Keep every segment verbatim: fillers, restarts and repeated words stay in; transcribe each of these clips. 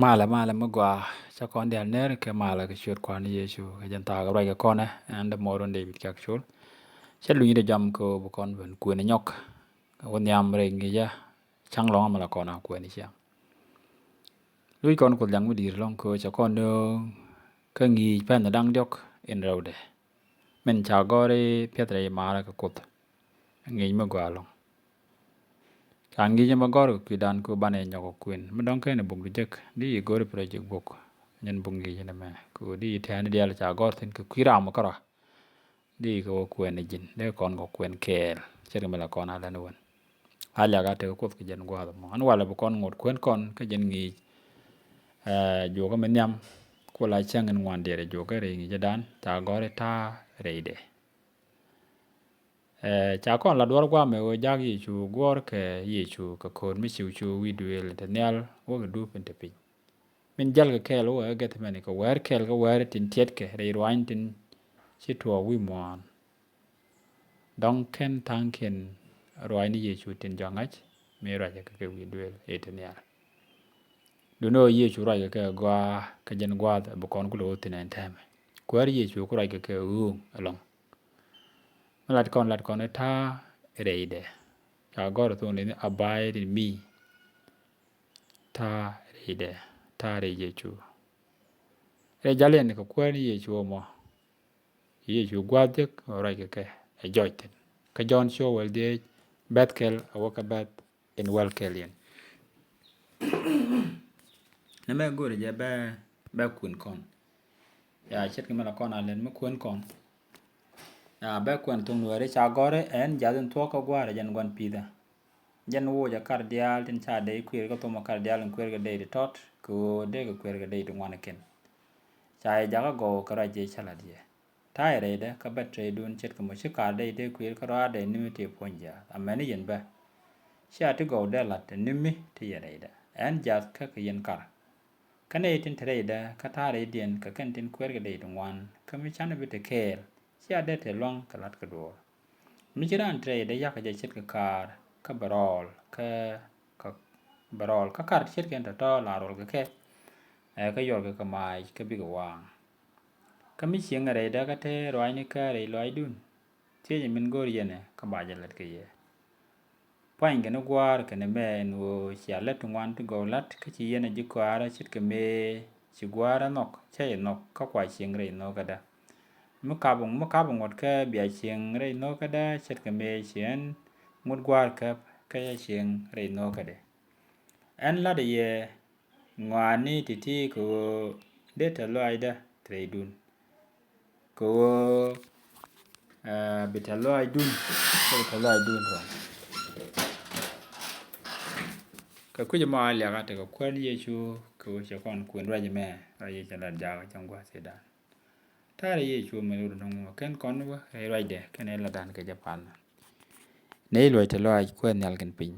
Malɛ, malɛ mi gɔaa, cä kɔn diaal ner kɛ malɛ kɛ ciöt Kua̱r ni Yecu kɛ jɛn thaak ruac kɛ kɔnɛ. Ɛn dämuɔɔrun David Cak Col. Cä luny di jam kɛ ɣöö bi kɔn ben kuën inyɔk kɛ wä nhiam rɛy ŋi̱i̱cä. Ca̱ŋ lɔ̱ŋ mi la kɔn a kuën iciaŋ. Luc kɔn Kuoth Liak mi di̱i̱t ɛlɔ̱ŋ kɛ ɣöö cɛ kɔn nööŋ kä ŋi̱i̱c pɛn da̱ŋ diɔ̱k in rɛwdɛ. Min ca gɔ̱r i̱ piɛth rɛy imaarä kɛ Kuoth. Ŋi̱i̱c mi gɔaa ɛlɔ̱ŋ. Ca ŋi̱i̱c ɛmɛ gɔ̱r kɛ kui̱dan kɛ ɣöö banɛ nyɔk kɛ kuën. Mi dɔ̱ŋ kɛn ɛ bukdu jek, di yi go̱r i̱ project book. Nyɛn buk ŋi̱i̱c ɛn ɛmɛ kɛ ɣöö di yi tɛ̈ni diaal ca gɔ̱r thi̱n kɛ kui̱ ram kärɔa. Di yi kɛ wä kuën ɛ ji̱n, dee kɔn kɛ kuën kɛɛl ce̱tkɛ mi la kɔn a lɛn wän. A liak a tekɛ Kuoth kɛ jɛn gua̱a̱th ɛmɔ. Ɛn walɛ bi kɔn ŋot kuën kɔn kä jɛn ŋi̱i̱c. Ɛ, juɔkä mi nhiam, ku la cäŋ in ŋuan diɛɛr ɛ juɔkä rɛy ŋi̱i̱cädan, ca gɔ̱r i̱ ta̱a̱ rɛydɛ. Ɛ, ca kɔn la duɔ̱ɔ̱r gua̱a̱mɛ ɣöö ja̱k Yecu guɔ̱ɔ̱r kɛ Yecu kɛ ko̱o̱t mi ciw cu wi̱i̱ duëël in te nhial wäkɛ dup in te piny. Min jäl kɛ kɛɛl wäkɛ Gethsemane kɛ wäär kɛɛl kɛ wäär tin tiɛtkɛ rɛy ruany tin ci tuɔɔk wi̱i̱ muɔ̱ɔ̱n. Dɔ̱ŋ kɛn tha̱a̱ŋkiɛn ruaacni Yecu tin jɔak ŋa̱c mi ruackɛ kɛ kɛ wi̱i̱ duëël in te nhial. Duundɛ ɣöö Yecu ruackɛ kɛ gɔaa kä jɛn gua̱a̱th bi kɔn ku lo̱o̱ thi̱n ɛn tɛmɛ. Kuäär Yecu ku ruackɛ kɛ ɣööŋ ɛlɔ̱ŋ. Mi lat kɔn, lat kɔn i̱ ta̱a̱ rɛydɛ. Ca gɔ̱r ɛ tho̱o̱ŋ leni abide in me. Ta̱a̱ rɛydɛ, ta̱a̱ rɛy Yecu. Rɛy jal yɛn kɛ kuäär ni Yecu ɛmɔ. Yecu gua̱a̱th jek ruackɛ kɛ ɛ jɔc thi̱n. Kä Jɔ̱ɔ̱n ciök wäl dhieec, bɛ̈th kɛl a wäkɛ bɛ̈th in wäl kɛl yɛn. Nɛmɛ go̱o̱rɛ jɛ bɛ, bɛ kuën kɔn. Ya, ce̱tkɛ mi la kɔn a lɛn mi kuën kɔn. Ya, bɛ kuɛn tho̱ŋ Nuääri ca gɔ̱r i̱ ɛn jiath in thuɔ̱k kä gua̱a̱r ɛ jɛn gua̱n pi̱thä. Jɛn wocɛ kar diaal tin ca dee kuëër kä thomɔ kar diaal in kuëër kɛ dee ti tɔt kɛ ɣöö dee kɛ kuëër kɛ dee ti ŋuan kɛn. Ca yɛ jakä gɔw kɛ ruac jɛ cä la̱t yɛ. Ta̱a̱ rɛydɛ kä bɛ̈t rɛydun ce̱tkɛ mɔ ci kar dee dee kuëër kä rɔaadɛ nimi ti puɔ̱ny jiaath. Amäni yɛn bä. Cia ti gɔw dee la̱t nimi ti yɛ rɛydɛ. Ɛn jiath kä kɛ yɛn kar. Kä nɛy tin te rɛydä kä ta̱a̱ rɛydiɛn kɛ kɛn tin kuɛɛrkɛ dɛy ti ŋuan, kä mi canɛ bi te kɛɛl, cia dee te luaŋ kɛ la̱t kɛ duɔ̱ɔ̱r. Mi ci raan te rɛydä yakä jɛ ce̱tkɛ kaar, kä bɛ rɔɔl, kä, kä bɛ rɔɔl, kä kar ce̱tkɛ ɛn tɔ̱tɔ̱ la rɔɔl kɛ kɛ, ɛ, kä yɔl kɛ kɛ maac, kä bikɛ waaŋ. Kä mi cieŋ rɛydä kä te ruaacni kä rɛy lɔaacdun, thiecɛ min go̱o̱r yɛnɛ, kä ba jɛ lät kɛ yɛ. Puany kɛn i̱ gua̱a̱r kɛn imɛ ɛn ɣöö cia lät ti ŋuan ti gɔw la̱t kä ci yɛn a ji̱ kɔaarä ce̱tkɛ mëë ci gua̱a̱rä nhɔk cä yɛ nhɔk kä kua cieŋ rɛy nhökädä. Mi kap, mi kap ŋuɔ̱t kä bia cieŋ rɛy nhökädä ce̱tkɛ mëë ci ɛn ŋut gua̱a̱r käp kä cä cieŋ rɛy nhökädɛ. Ɛn la̱t yɛ ŋɔaani ti̱ti̱ kɛ ɣöö dee tɛ̈th lɔaacdä te rɛydun. Kɛ ɣöö, ɛ, bi tɛ̈th lɔaacdun, kä bi tɛ̈th lɔaacdun rɔ. Kɛ kui̱c ɛmɔ a liaka tekɛ kuäär ni Yecu kɛ ɣöö cɛ kɔn kuën ruac ɛmɛ, ruac Yecu la jakä cäŋ gua̱a̱th cɛ da̱a̱n. Ta̱a̱ rɛy Yecu mi lot nɔŋ mɔ kɛn kɔn wä rɛy ruacdɛ kɛn ɛ la da̱a̱n kɛ jɛ palnä. Nɛy luɔc tɛ̈th lɔaac kuäär nhial kɛn piny.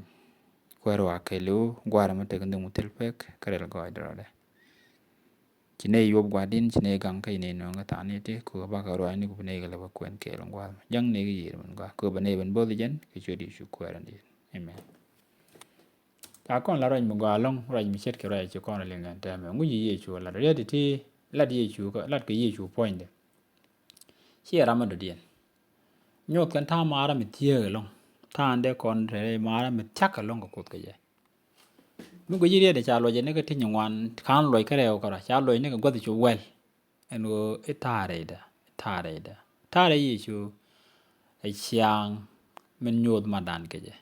Kuäär wa kɛɛliw gua̱a̱r mi tek nhök mi thil pek kä rɛl gɔɔydɛ rɔɔdɛ. Ci nɛy yuɔp gua̱a̱r din, ci nɛy gaŋ kä ci nɛy nööŋ kä thaani ti, kɛ ɣöö bakɛ ruaacni ku bi nɛy kɛ lɛ bä kuɛn kɛɛl gua̱a̱r mɔ. Ja̱ŋ nɛy kä yiëër min gɔaa, kɛ ɣöö bɛ nɛy ben bo̱th jɛn kɛ ciöt Yecu kuäär in di̱i̱t. Amen. Ca kɔn la ruac mi gɔaa ɛlɔ̱ŋ, ruac mi ce̱tkɛ ruac ci kɔn liŋ ɛn tɛmɛ. Ŋuci Yecu lat riet ti, lat Yecu, lat kɛ Yecu puɔ̱nydɛ. Ciɛ ram mi dɔ̱diɛn. Nyuɔth kɛn ta̱a̱ maarä mi thiääk ɛlɔ̱ŋ. Ta̱a̱ in dee kɔn rɛy maarä mi thia̱k ɛlɔ̱ŋ kɛ Kuoth kɛ jɛ. Mi guic riet ca luɔcɛ ni kɛ ti nyin ŋuan, ka̱n luɔc kä rɛw kärɔa, ca luɔc ni kɛ gua̱th cu wɛl. Ɛn ɣöö i̱ ta̱a̱ rɛydä, i̱ ta̱a̱ rɛydä. Ta̱a̱ rɛy Yecu ɛ ciaŋ min nyuɔth madan kɛ jɛ.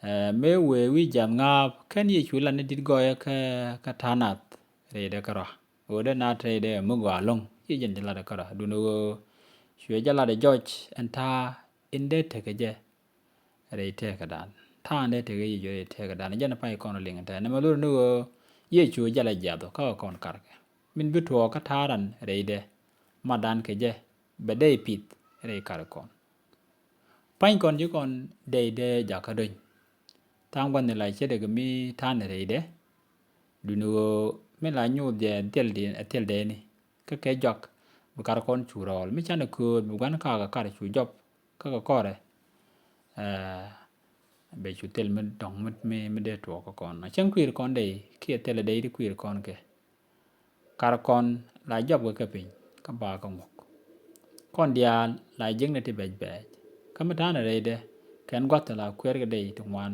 Ɛ, mëë wëë wi̱i̱ jiath ŋa̱a̱p, kɛn Yecu lat ni di̱t gɔɔyä kä, kä ta̱a̱ nath rɛydɛ kärɔa. Ɣöö dee nath rɛydɛ mi gɔaa ɛlɔ̱ŋ, ci jɛn ci lat ɛ kärɔa. Duundɛ ɣöö cuɛ jɛ lat ɛ jɔc ɛn ta̱a̱ in dee tekɛ jɛ rɛy tëkädan. Ta̱a̱ in dee tekɛ Yecu rɛy tëkädan. Jɛn pay kɔn liŋ tɛn. Nɛmɛ lot ni ɣöö Yecu jɛ la jiath ɔ, kä kɔn karkɛ. Min bi tuɔɔk kä ta̱a̱ ran rɛydɛ, madan kɛ jɛ, bɛ dee pith rɛy kar kɔn. Pa̱ny kɔn ji̱ kɔn dɛy dee jakä do̱ny. Tha̱a̱ŋ gua̱n ni la ce̱tkɛ mi ta̱a̱n rɛydɛ. Duundɛ ɣöö mi la nyuuth jɛ thil dee, thil dee ni. Kä kɛ jɔak bi kar kɔn cu rɔɔl. Mi canɛ kööt bi gua̱n kakä kar cu jɔp. Kä kɛ kɔrɛ. Ɛ, Bɛ cu thil mi dɔ̱ŋ mi, mi, mi dee tuɔɔk kä kɔn. A cäŋ kui̱r kɔn dee, kiɛ thilɛ dee ti kui̱r kɔn kɛ. Kar kɔn la jɔp kɛ kɛ piny, kä ba kɛ ŋuɔk. Kɔn diaal la jiäkni ti bɛc bɛɛc. Kä mi ta̱a̱nɛ rɛydɛ, kɛn gua̱th ti la kuɛɛr kɛ dee ti ŋuan.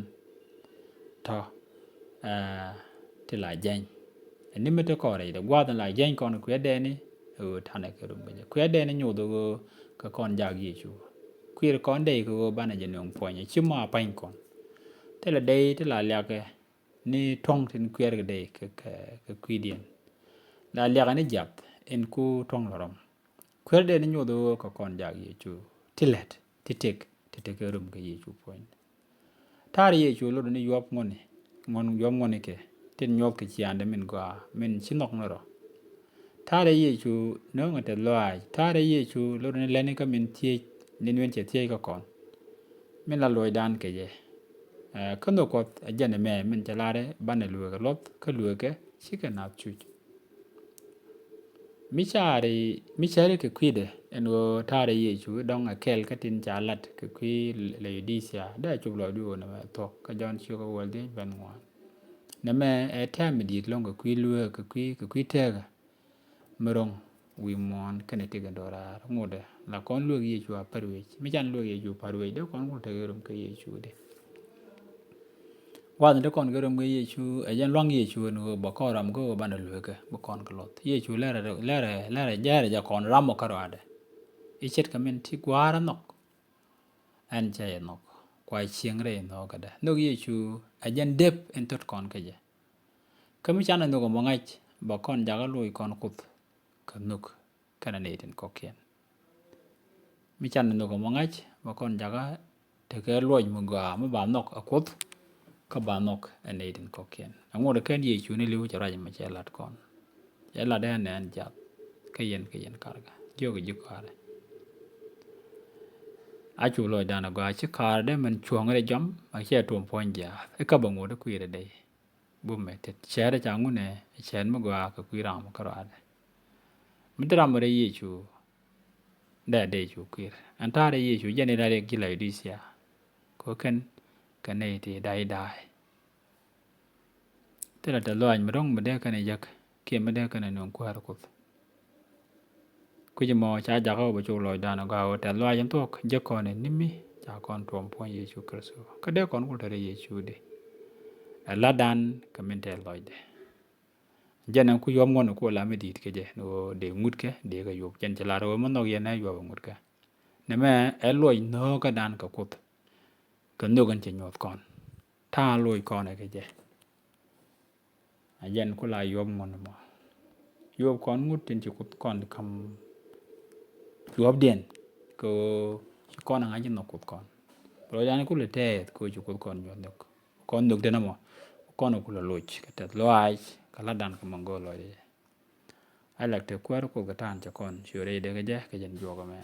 Tɔ, eh, ti la jɛny. Ɛn ni mi ti kɔn rɛydɛ, gua̱th la jɛny kɔn kuɛɛr dee ni, ɛ ɣöö ta̱nɛ kɛ rum kɛ jɛ. Kuɛɛr dee ni nyoth ɣöö kɛ kɔn jak Yecu. Kui̱r kɔn dee kɛ ɣöö banɛ jɛ nöŋ puɔ̱ny, ci ma pa̱ny kɔn. Thilɛ dee ti la liakɛ, ni tuɔ̱ŋ tin kuɛɛr kɛ dee kɛ, kɛ, kɛ kui̱diɛn. La liakɛ ni jiath in ku tuɔ̱ŋ lɔ rɔm. Kuɛɛr dee ni nyoth ɣöö kɛ kɔn jak Yecu. Ti lɛt, ti tëk, ti tëk kɛ rum kɛ Yecu puɔ̱ny. Ta̱a̱rɛ Yecu lot ni yuɔp ŋuɔ̱ni, ŋuɔ̱n, yuɔp ŋuɔ̱ni kɛ, tin nyuɔth kɛ ciaandɛ min gɔaa, min ci nhɔk ni rɔ. Ta̱a̱rɛ Yecu nööŋɛ tɛth lɔaac, ta̱a̱rɛ Yecu lot ni lɛni kä min thiec, ni nuɛn cɛ thiec kä kɔn. Min la luɔcdan kɛ jɛ. Eh, kä nhök Kuɔth ɛ jɛn ɛmɛ min cɛ lar i̱ banɛ lueek ɛ luɔth kä lueekɛ cikɛ naath cuc. Mi caari, mi cäri kɛ kui̱dɛ ɛn ɣöö ta̱a̱rɛ Yecu i̱ dɔ̱ŋ ɛ kɛl kä tin ca lat kɛ kui̱ Laodicea, dee a cop lɔcdu ɣöö nɛmɛ thuɔ̱k kä Jɔ̱ɔ̱n ciök ɛ wäl dhiec bɛn ŋuan. Nɛmɛ ɛ tɛm mi di̱i̱t lɔ̱ŋ kɛ kui̱ lueek kɛ kui̱, kɛ kui̱ tëëkä. Mi ro̱ŋ wi̱i̱ muɔ̱ɔ̱n kɛnɛ ti kɛ do̱raar ŋotdɛ la kɔn lueek Yecu a pär wec. Mi can lueek Yecu pär wec dee kɔn ku tekɛ rum kɛ Yecu di. Wath ni ti kɔn kɛ rum kɛ Yecu ɛ jɛn luaŋ Yecu ni ɣöö bä kɔn ram kä ɣöö banɛ lueekä bä kɔn kɛ luɔth. Yecu lɛrɛ, lɛrɛ, lɛrɛ jɛɛrɛ jɛ kɔn ram ɔ kä ruaadɛ. I̱ ce̱tkɛ min ti gua̱a̱r ɛ nhɔk. Ɛn cɛ yɛ nhɔk kua cieŋ rɛy nhɔk kädɛ nhök Yecu ɛ jɛn dep in thot kɔn kä jɛ. Kä mi canɛ nhök ɛmɔ ŋa̱c bɛ kɔn jakä loc kɔn Kuoth kä nhök kɛnɛ nɛy tin kɔ̱kiɛn. Mi canɛ nhök ɛmɔ ŋa̱c bɛ kɔn jakä tekɛ luɔc mi gɔaa mi ba nhɔk ɛ Kuoth kä ba nhɔk ɛ nɛy tin kɔ̱kiɛn. Ɛŋu ɛ kɛn Yecu ni li̱w cɛ ruac ɛmɛ cɛ lat kɔn. Cɛ lat ɛn nɛn jath kä yɛn kä yɛn karkɛ jiök ji̱ karɛ. A cu lɔcdan agɔaa ci kaardɛ mɛn cuɔ̱ŋ rɛ jɔm a cɛ tuɔm puɔ̱ny jiaath i̱ kä bɛ ŋot i̱ kui̱rɛ dee. Bumɛ tet cɛɛt ca ŋunɛ cɛɛt mi gɔaa kɛ kui̱ ram kä ruaadɛ. Mi ti ram rɛ Yecu dee dee cu kui̱r ɛn ta̱a̱ rɛ Yecu jɛn i̱ la riɛk ji̱ Laodicea. Kɛ kɛn kɛ nɛy ti da̱a̱c da̱a̱c. Thilɛ tɛth lɔaac mi ro̱ŋ mi dee kɛn ɛ jäk kiɛ mi dee kɛn ɛ nöŋ kuäär Kuoth. Kui̱c ɛmɔ ca jakä ɣöö bɛ cok lɔcdan ɛ gɔaa ɣöö tɛth lɔaac in thuɔ̱k jek kɔn ɛ ni̱mi ca kɔn tuɔm puɔ̱ny Yecu Kritho. Kä dee kɔn ku te rɛy Yecu di. Ɛ la̱tdan kɛ min tɛth lɔcdɛ. Jɛn ɛn ku yuɔ̱p ŋuɔ̱n ku la mi di̱i̱t kɛ jɛ ni ɣöö dee ŋutkɛ dee kɛ yuɔ̱p jɛn ci lar ɣöö mi nhɔk yɛn ɛ yuɔ̱p ɛ ŋutkɛ. Nɛmɛ ɛ luɔc nhöökädan kɛ Kuoth. Kɛ nhök in ci nyuɔ̱th kɔn ta̱a̱ loc kɔn ɛ kɛ jɛ. A jɛn ku la yuɔ̱p ŋuɔ̱n mɔ. Yuɔ̱p kɔn ŋut tin ci Kuoth kɔn kam yuɔ̱pdiɛn kɛ ɣöö ci kɔn a ŋa̱c in nhɔk Kuoth kɔn. Bɛ lɔcdan ku lɛ tɛɛth kɛ ɣöö ci Kuoth kɔn nyuɔ̱th nhök. Kɔn nhök den ɛmɔ kɔn ku lɛ loc kɛ tɛth lɔaac kɛ la̱tdan kɛ mɔ go̱o̱r lɔcdɛ. A lak te kuäär Kuoth kɛ ta̱a̱n cɛ kɔn ciöt rɛydɛ kɛ jɛ kɛ jɛn juɔk ɛmɛ.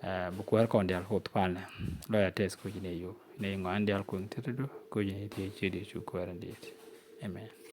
Ɛ bi kuäär kɔn diaal Kuoth palnɛ. Lɔc a tɛth koc ni yop ni ŋɔan diaal kueŋ tetdu koc ni thiec ciöt Yecu kuäär in diet. Amen.